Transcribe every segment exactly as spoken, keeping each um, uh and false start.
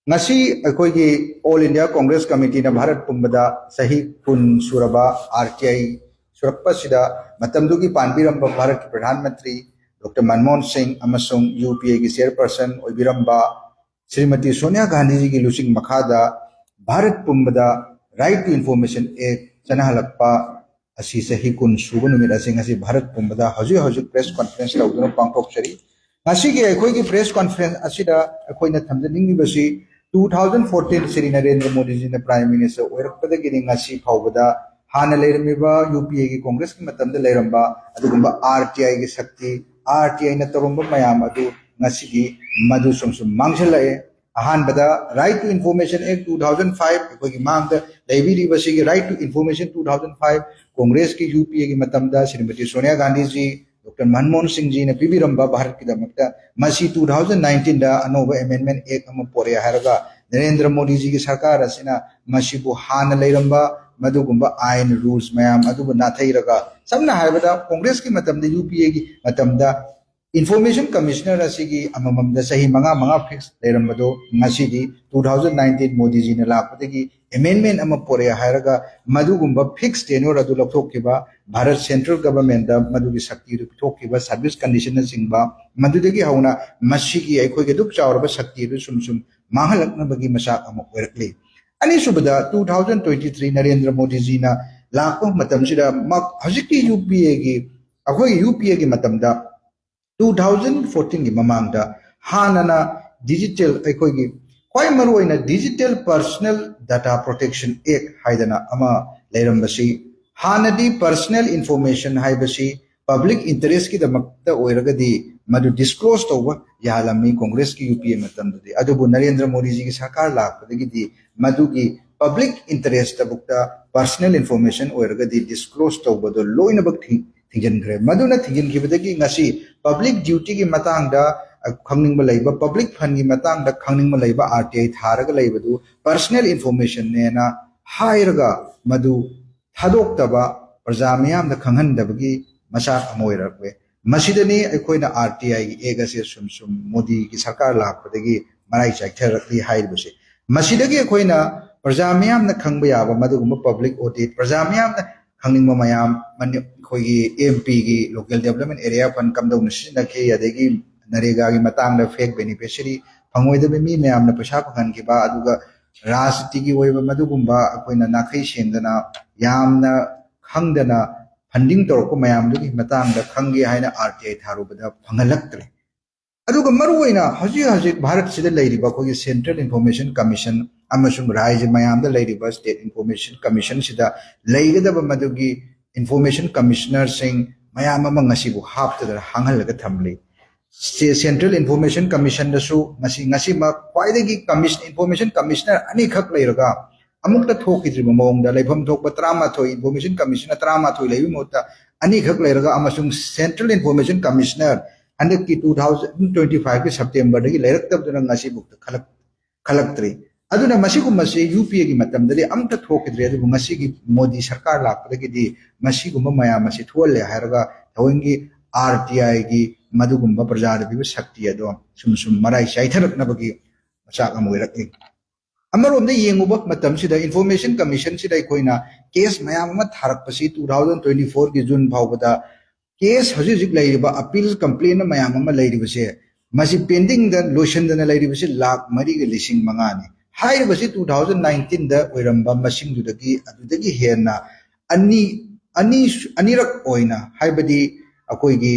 ꯉꯁꯤ ꯑꯩꯈꯣꯏꯒꯤ All India Congress Committeeꯅ Bharat ꯄꯨꯝꯕꯗ ꯆꯍꯤ ꯀꯨꯟ ꯁꯨꯔꯕ R T I ꯁꯨꯔꯛꯄꯁꯤꯗ ꯃꯇꯝꯗꯨꯒꯤ ꯄꯥꯟꯕꯤꯔꯝꯕ ꯚꯥꯔꯠꯀꯤ ꯄ꯭ꯔꯙꯥꯟ ꯃꯟꯇ꯭ꯔꯤ ꯗꯣꯛꯇꯔ ꯃꯟꯃꯣꯍꯟ ꯁꯤꯡ ꯑꯃꯁꯨꯡ UPAꯒꯤ chairperson ꯑꯣꯏꯕꯤꯔꯝꯕ ꯁ꯭ꯔꯤꯃꯇꯤ ꯁꯣꯅꯤꯌꯥ ꯒꯥꯟꯙꯤꯖꯤꯒꯤ ꯂꯨꯆꯤꯡ ꯃꯈꯥꯗ ꯚꯥꯔꯠ ꯄꯨꯝꯕꯗ Right to Information Act ꯆꯠꯅꯍꯜꯂꯛꯄ ꯑꯁꯤ ꯆꯍꯤ ꯀꯨꯟ ꯁꯨꯕ ꯅꯨꯃꯤꯠ ꯑꯁꯤ ꯉꯁꯤ ꯚꯥꯔꯠ ꯄꯨꯝꯕꯗ ꯍꯧꯖꯤꯛ ꯍꯧꯖꯤꯛ press conference ꯇꯧꯗꯨꯅ ꯄꯥꯡꯊꯣꯛꯆꯔꯤ꯫ ꯉꯁꯤꯒꯤ ꯑꯩꯈꯣꯏꯒꯤ press conference ꯑꯁꯤꯗ ꯑꯩꯈꯣꯏꯅ ꯊꯝꯖꯅꯤꯡꯂꯤꯕꯁꯤ two thousand fourteen Shri Narendra ꯃꯣꯗꯤꯖꯤꯅ Prime Minister ꯑꯣꯏꯔꯛꯄꯗꯒꯤꯗꯤ ꯉꯁꯤ ꯐꯥꯎꯕꯗ ꯍꯥꯟꯅ ꯂꯩꯔꯝꯃꯤꯕ UPAꯒꯤ Congressꯀꯤ ꯃꯇꯝꯗ ꯂꯩꯔꯝꯕ ꯑꯗꯨꯒꯨꯝꯕ R T Iꯒꯤ ꯁꯛꯇꯤ, R T Iꯅ ꯇꯧꯔꯝꯕ ꯃꯌꯥꯝ ꯑꯗꯨ ꯉꯁꯤꯗꯤ ꯃꯗꯨ ꯁꯨꯝ ꯁꯨꯝ ꯃꯥꯡꯁꯤꯜꯂꯛꯑꯦ꯫ ꯑꯍꯥꯟꯕꯗ Right to Information Act two thousand five, ꯑꯩꯈꯣꯏꯒꯤ ꯃꯥꯡꯗ ꯂꯩꯕꯤꯔꯤꯕꯁꯤꯒꯤ Right to Information two thousand five, Congressꯀꯤ UPAꯒꯤ ꯃꯇꯝꯗ ꯁ꯭ꯔꯤꯃꯇꯤ ꯁꯣꯅꯤꯌꯥ ꯒꯥꯟꯙꯤꯖꯤ, ꯗꯣꯛꯇꯔ ꯃꯟꯃꯣꯍꯟ ꯁꯤꯡꯖꯤꯅ ꯄꯤꯕꯤꯔꯝꯕ ꯚꯥꯔꯠꯀꯤꯗꯃꯛꯇ, ꯃꯁꯤ two thousand nineteenꯗ ꯑꯅꯧꯕ Amendment Act ꯑꯃ ꯄꯣꯔꯛꯑꯦ ꯍꯥꯏꯔꯒ ꯅꯔꯦꯟꯗ꯭ꯔ ꯃꯣꯗꯤꯖꯤꯒꯤ ꯁꯔꯀꯥꯔ ꯑꯁꯤꯅ ꯃꯁꯤꯕꯨ ꯍꯥꯟꯅ ꯂꯩꯔꯝꯕ ꯃꯗꯨꯒꯨꯝꯕ ꯑꯥꯏꯟ, rules ꯃꯌꯥꯝ ꯑꯗꯨꯕꯨ ꯅꯥꯊꯩꯔꯒ, ꯁꯝꯅ ꯍꯥꯏꯔꯕꯗ Congressꯀꯤ ꯃꯇꯝꯗ, UPAꯒꯤ ꯃꯇꯝꯗ Information Commissioner ꯑꯁꯤꯒꯤ ꯑꯃꯃꯝꯗ ꯆꯍꯤ ꯃꯉꯥ ꯃꯉꯥ fix ꯂꯩꯔꯝꯕꯗꯣ ꯉꯁꯤꯗꯤ two thousand nineteen ꯃꯣꯗꯤꯖꯤꯅ ꯂꯥꯛꯄꯗꯒꯤ amendment ꯑꯃ ꯄꯣꯔꯛꯑꯦ ꯍꯥꯏꯔꯒ ꯃꯗꯨꯒꯨꯝꯕ fix tenure ꯑꯗꯨ ꯂꯧꯊꯣꯛꯈꯤꯕ, ꯚꯥꯔꯠ central governmentꯇ ꯃꯗꯨꯒꯤ ꯁꯛꯇꯤ ꯑꯗꯨ ꯄꯤꯊꯣꯛꯈꯤꯕ, service conditionꯅꯆꯤꯡꯕ, ꯃꯗꯨꯗꯒꯤ ꯍꯧꯅ ꯃꯁꯤꯒꯤ ꯑꯩꯈꯣꯏꯒꯤ ꯑꯗꯨꯛ ꯆꯥꯎꯔꯕ ꯁꯛꯇꯤ ꯑꯗꯨ ꯁꯨꯝ ꯁꯨꯝ ꯃꯥꯡꯍꯜꯂꯛꯅꯕꯒꯤ ꯃꯆꯥꯛ ꯑꯃ ꯑꯣꯏꯔꯛꯂꯤ꯫ ꯑꯅꯤꯁꯨꯕꯗ, two thousand twenty three Narendra ꯃꯣꯗꯤꯖꯤꯅ ꯂꯥꯛꯄ ꯃꯇꯝꯁꯤꯗ ꯃ-, ꯍꯧꯖꯤꯛꯀꯤ UPAꯒꯤ, ꯑꯩꯈꯣꯏꯒꯤ UPAꯒꯤ ꯃꯇꯝꯗ two thousand fourteenꯒꯤ ꯃꯃꯥꯡꯗ ꯍꯥꯟꯅꯅ digital, ꯑꯩꯈꯣꯏꯒꯤ ꯈ꯭ꯋꯥꯏ ꯃꯔꯨꯑꯣꯏꯅ Digital Personal Data Protection Act ꯍꯥꯏꯗꯅ ꯑꯃ ꯂꯩꯔꯝꯕꯁꯤ, ꯍꯥꯟꯅꯗꯤ personal information ꯍꯥꯏꯕꯁꯤ public interestꯀꯤꯗꯃꯛꯇ ꯑꯣꯏꯔꯒꯗꯤ ꯃꯗꯨ disclose ꯇꯧꯕ ꯌꯥꯍꯜꯂꯝꯃꯤ Congressꯀꯤ UPA ꯃꯇꯝꯗꯗꯤ꯫ ꯑꯗꯨꯕꯨ ꯅꯔꯦꯟꯗ꯭ꯔ ꯃꯣꯗꯤꯖꯤꯒꯤ ꯁꯔꯀꯥꯔ ꯂꯥꯛꯄꯗꯒꯤꯗꯤ ꯃꯗꯨꯒꯤ public interestꯇꯕꯨꯛꯇ personal information ꯑꯣꯏꯔꯒꯗꯤ disclose ꯇꯧꯕꯗꯣ ꯂꯣꯏꯅꯃꯛ ꯊꯤꯡ-, ꯊꯤꯡꯖꯤꯟꯈ꯭ꯔꯦ꯫ ꯃꯗꯨꯅ ꯊꯤꯡꯖꯤꯟꯈꯤꯕꯗꯒꯤ ꯉꯁꯤ public dutyꯒꯤ ꯃꯇꯥꯡꯗ, ꯑ, ꯈꯪꯅꯤꯡꯕ ꯂꯩꯕ, public fundꯒꯤ ꯃꯇꯥꯡꯗ ꯈꯪꯅꯤꯡꯕ ꯂꯩꯕ, R T I ꯊꯥꯔꯒ ꯂꯩꯕꯗꯨ personal informationꯅꯦꯅ ꯍꯥꯏꯔꯒ ꯃꯗꯨ ꯊꯥꯗꯣꯛꯇꯕ, ꯄ꯭ꯔꯖꯥ ꯃꯤꯌꯥꯝꯗ ꯈꯪꯍꯟꯗꯕꯒꯤ ꯃꯆꯥꯛ ꯑꯃ ꯑꯣꯏꯔꯛꯂꯦ꯫ ꯃꯁꯤꯗꯅꯤ ꯑꯩꯈꯣꯏꯅ R T Iꯒꯤ Act ꯑꯁꯦ ꯁꯨꯝ ꯁꯨꯝ ꯃꯣꯗꯤꯒꯤ ꯁꯔꯀꯥꯔ ꯂꯥꯛꯄꯗꯒꯤ ꯃꯔꯥꯏ ꯆꯥꯏꯊꯔꯛꯂꯤ ꯍꯥꯏꯔꯤꯕꯁꯦ꯫ ꯃꯁꯤꯗꯒꯤ ꯑꯩꯈꯣꯏꯅ ꯄ꯭ꯔꯖꯥ ꯃꯤꯌꯥꯝꯅ ꯈꯪꯕ ꯌꯥꯕ ꯃꯗꯨꯒꯨꯝꯕ ꯄꯕ꯭ꯂꯤꯛ ꯑꯣꯗꯤꯠ, ꯄ꯭ꯔꯖꯥ ꯃꯤꯌꯥꯝꯅ ꯈꯪꯅꯤꯡꯕ ꯃꯌꯥꯝ, ꯃꯅꯤ-, ꯑꯩꯈꯣꯏꯒꯤ ꯑꯦꯝ ꯄꯤꯒꯤ, ꯂꯣꯀꯦꯜ ꯗꯦꯕꯂꯞꯃꯦꯟ ꯑꯦꯔꯤꯌꯥ ꯐꯟ ꯀꯝꯗꯧꯅ ꯁꯤꯖꯤꯟꯅꯈꯤ, ꯑꯗꯒꯤ ꯅꯔꯦꯒꯥꯒꯤ ꯃꯇꯥꯡꯗ ꯐꯦꯛ ꯕꯦꯅꯤꯐꯤꯁꯔꯤ ꯐꯪꯉꯣꯏꯗꯕ ꯃꯤ ꯃꯌꯥꯝꯅ ꯄꯩꯁꯥ ꯐꯪꯍꯟꯈꯤꯕ, ꯑꯗꯨꯒ ꯔꯥꯖꯅꯤꯇꯤꯒꯤ ꯑꯣꯏꯕ ꯃꯗꯨꯒꯨꯝꯕ ꯑꯩꯈꯣꯏꯅ ꯅꯥꯈꯩ ꯁꯦꯡꯗꯅ, ꯌꯥꯝꯅ ꯈꯪꯗꯅ ꯐꯟꯗꯤꯡ ꯇꯧꯔꯛꯄ ꯃꯌꯥꯝꯗꯨꯒꯤ ꯃꯇꯥꯡꯗ ꯈꯪꯒꯦ ꯍꯥꯏꯅ ꯑꯥꯔ ꯇꯤ ꯑꯥꯏ ꯊꯥꯔꯨꯕꯗ ꯐꯪꯍꯜꯂꯛꯇ꯭ꯔꯦ꯫ ꯑꯗꯨꯒ ꯃꯔꯨꯑꯣꯏꯅ ꯍꯧꯖꯤꯛ ꯍꯧꯖꯤꯛ ꯚꯥꯔꯠꯁꯤꯗ ꯂꯩꯔꯤꯕ ꯑꯩꯈꯣꯏꯒꯤ ꯁꯦꯟꯇ꯭ꯔꯦꯜ ꯏꯟꯐꯣꯔꯃꯦꯁꯟ ꯀꯃꯤꯁꯟ ꯑꯃꯁꯨꯡ ꯔꯥꯏꯖ꯭ꯌ ꯃꯌꯥꯝꯗ ꯂꯩꯔꯤꯕ ꯁ꯭ꯇꯦꯠ ꯏꯟꯐꯣꯔꯃꯦꯁꯟ ꯀꯃꯤꯁꯟꯁꯤꯗ ꯂꯩꯒꯗꯕ ꯃꯗꯨꯒꯤ ꯏꯟꯐꯣꯔꯃꯦꯁꯟ ꯀꯃꯤꯁꯅꯔꯁꯤꯡ ꯃꯌꯥꯝ ꯑꯃ ꯉꯁꯤꯕꯨ ꯍꯥꯞꯇꯗꯅ ꯍꯥꯡꯍꯜꯂꯒ ꯊꯝꯂꯤ꯫ ꯁꯦ-, ꯁꯦꯟꯇ꯭ꯔꯦꯜ ꯏꯟꯐꯣꯔꯃꯦꯁꯟ ꯀꯃꯤꯁꯟꯗꯁꯨ ꯉꯁꯤ, ꯉꯁꯤꯃꯛ ꯈ꯭ꯋꯥꯏꯗꯒꯤ ꯀꯃꯤꯁ-, ꯏꯟꯐꯣꯔꯃꯦꯁꯟ ꯀꯃꯤꯁꯅꯔ ꯑꯅꯤꯈꯛ ꯂꯩꯔꯒ ꯑꯃꯨꯛꯇ ꯊꯣꯛꯈꯤꯗ꯭ꯔꯤꯕ ꯃꯑꯣꯡꯗ ꯂꯩꯐꯝ ꯊꯣꯛꯄ ꯇꯔꯥꯃꯥꯊꯣꯏ, ꯏꯟꯐꯣꯔꯃꯦꯁꯟ ꯀꯃꯤꯁꯅꯔ ꯇꯔꯥꯃꯥꯊꯣꯏ ꯂꯩꯕꯒꯤ ꯃꯍꯨꯠꯇ ꯑꯅꯤꯈꯛ ꯂꯩꯔꯒ ꯑꯃꯁꯨꯡ ꯁꯦꯟꯇ꯭ꯔꯦꯜ ꯏꯟꯐꯣꯔꯃꯦꯁꯟ ꯀꯃꯤꯁꯅꯔ ꯍꯟꯗꯛꯀꯤ two thousand twenty five ꯀꯤ ꯁꯦꯞꯇꯦꯝꯕꯔꯗꯒꯤ ꯂꯩꯔꯛꯇꯕꯗꯨꯅ ꯉꯁꯤꯐꯥꯎꯗ ꯈꯜꯂꯛ-, ꯈꯜꯂꯛꯇ꯭ꯔꯤ꯫ ꯑꯗꯨꯅ ꯃꯁꯤꯒꯨꯝꯕꯁꯤ ꯌꯨ ꯄꯤ ꯑꯦꯒꯤ ꯃꯇꯝꯗꯗꯤ ꯑꯝꯇ ꯊꯣꯛꯈꯤꯗ꯭ꯔꯦ, ꯑꯗꯨꯕꯨ ꯉꯁꯤꯒꯤ ꯃꯣꯗꯤ ꯁꯔꯀꯥꯔ ꯂꯥꯛꯄꯗꯒꯤꯗꯤ ꯃꯁꯤꯒꯨꯝꯕ ꯃꯌꯥꯝ ꯑꯁꯤ ꯊꯣꯛꯍꯜꯂꯦ ꯍꯥꯏꯔꯒ ꯊꯑꯣꯏꯒꯤ ꯑꯥꯔ ꯇꯤ ꯑꯥꯏꯒꯤ ꯃꯗꯨꯒꯨꯝꯕ ꯄ꯭ꯔꯖꯥꯗ ꯄꯤꯕ ꯁꯛꯇꯤ ꯑꯗꯣ ꯁꯨꯝ ꯁꯨꯝ ꯃꯔꯥꯏ ꯆꯥꯏꯊꯔꯛꯅꯕꯒꯤ ꯃꯆꯥꯛ ꯑꯃ ꯑꯣꯏꯔꯛꯂꯤ꯫ ꯑꯃꯔꯣꯝꯗ ꯌꯦꯡꯉꯨꯕ ꯃꯇꯝꯁꯤꯗ ꯏꯟꯐꯣꯔꯃꯦꯁꯟ ꯀꯃꯤꯁꯟꯁꯤꯗ ꯑꯩꯈꯣꯏꯅ ꯀꯦꯁ ꯃꯌꯥꯝ ꯑꯃ ꯊꯥꯔꯛꯄꯁꯤ two thousand twenty four ꯒꯤ ꯖꯨꯟ ꯐꯥꯎꯕꯗ ꯀꯦꯁ ꯍꯧꯖꯤꯛ ꯍꯧꯖꯤꯛ ꯂꯩꯔꯤꯕ ꯑꯄꯤꯜ ꯀꯝꯄ꯭ꯂꯦꯟ ꯃꯌꯥꯝ ꯑꯃ ꯂꯩꯔꯤꯕꯁꯦ, ꯃꯁꯤ ꯄꯦꯟꯗꯤꯡꯗ ꯂꯣꯏꯁꯤꯟꯗꯅ ꯂꯩꯔꯤꯕꯁꯤ ꯂꯥꯈ ꯃꯔꯤꯒ ꯂꯤꯁꯤꯡ ꯃꯉꯥꯅꯤ꯫ ꯍꯥꯏꯔꯤꯕꯁꯤ two thousand nineteen ꯗ ꯑꯣꯏꯔꯝꯕ ꯃꯁꯤꯡꯗꯨꯗꯒꯤ ꯑꯗꯨꯗꯒꯤ ꯍꯦꯟꯅ ꯑꯅꯤ, ꯑꯅꯤ, ꯑꯅꯤꯔꯛ ꯑꯣꯏꯅ, ꯍꯥꯏꯕꯗꯤ ꯑꯩꯈꯣꯏꯒꯤ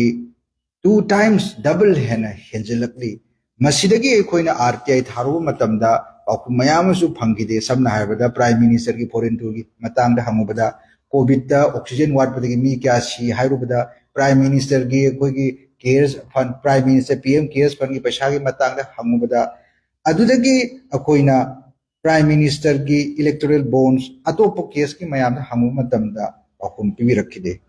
two times, double ꯍꯦꯟꯅ ꯍꯦꯟꯖꯤꯜꯂꯛꯂꯤ꯫ ꯃꯁꯤꯗꯒꯤ ꯑꯩꯈꯣꯏꯅ ꯑꯥꯔ ꯇꯤ ꯑꯥꯏ ꯊꯥꯔꯨꯕ ꯃꯇꯝꯗ ꯄꯥꯎꯈꯨꯝ ꯃꯌꯥꯝ ꯑꯃꯁꯨ ꯐꯪꯈꯤꯗꯦ꯫ ꯁꯝꯅ ꯍꯥꯏꯔꯕꯗ, ꯄ꯭ꯔꯥꯏꯝ ꯃꯤꯅꯤꯁꯇꯔꯒꯤ ꯐꯣꯔꯦꯟ ꯇꯨꯔꯒꯤ ꯃꯇꯥꯡꯗ ꯍꯪꯉꯨꯕꯗ, ꯀꯣꯚꯤꯗꯇ ꯑꯣꯛꯁꯤꯖꯦꯟ ꯋꯥꯠꯄꯗꯒꯤ ꯃꯤ ꯀꯌꯥ ꯁꯤ ꯍꯥꯏꯔꯨꯕꯗ, ꯄ꯭ꯔꯥꯏꯝ ꯃꯤꯅꯤꯁꯇꯔꯒꯤ ꯑꯩꯈꯣꯏꯒꯤ ꯀꯦꯌꯔꯁ ꯐꯟ, ꯄ꯭ꯔꯥꯏꯝ ꯃꯤꯅꯤꯁꯇꯔ ꯄꯤ ꯑꯦꯝ ꯀꯦꯌꯔꯁ ꯐꯟꯒꯤ ꯄꯩꯁꯥꯒꯤ ꯃꯇꯥꯡꯗ ꯍꯪꯉꯨꯕꯗ, ꯑꯗꯨꯗꯒꯤ ꯑꯩꯈꯣꯏꯅ ꯄ꯭ꯔꯥꯏꯝ ꯃꯤꯅꯤꯁꯇꯔꯒꯤ ꯏꯂꯦꯛꯇꯣꯔꯦꯜ ꯕꯣꯟꯁ, ꯑꯇꯣꯞꯄ ꯀꯦꯁꯀꯤ ꯃꯌꯥꯝꯗ ꯍꯪꯉꯨꯕ ꯃꯇꯝꯗ ꯄꯥꯎꯈꯨꯝ ꯄꯤꯕꯤꯔꯛꯈꯤꯗꯦ꯫